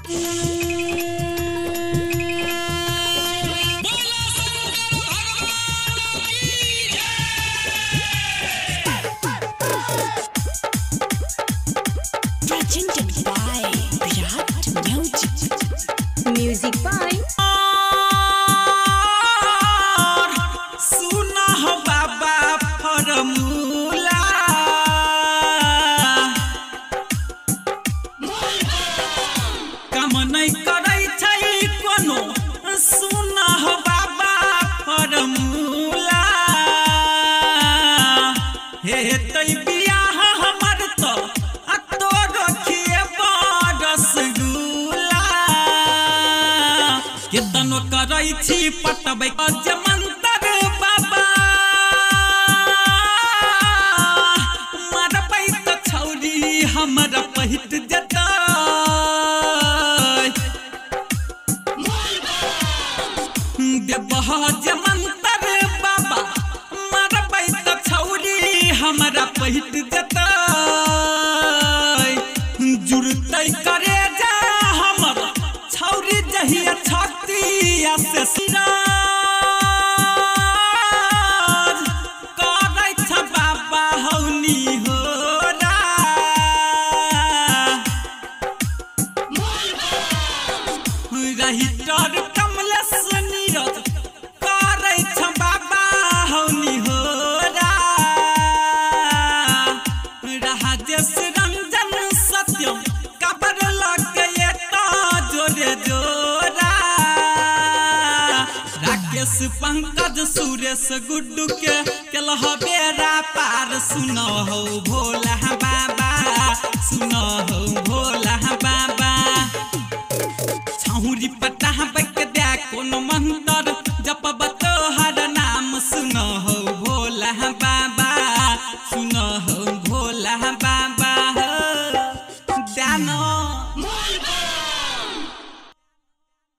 Presented by Virat Music. Music by सुना हो बाबा फरमूला काम नहीं करै छै कोनो। सुना हो बाबा फरमूला हे तै बियाह हमर तो रसगुल्ला केतनो करै छी पटबै जमंतर बाबा मरबै त छौरी हमर पहिट जेतै। देबह जमंतर बाबा मरबै त छौरी हमरा पहिट जेतै। जुड़तै करे जा हमर छौरी जहिया छतिया से सिराज करै छ बाबा हौनी होरा। रहिटर कमलेश नीरज करै छ बाबा हौनी होरा। राजेश रंजन सत्यम कबर लगे जोरे जोरा। राकेश पंकज सुरेश गुड्डू के केलह बेरा पार। सुनो हो भोला बाबा, सुनो हो भोला बाबा। छौरी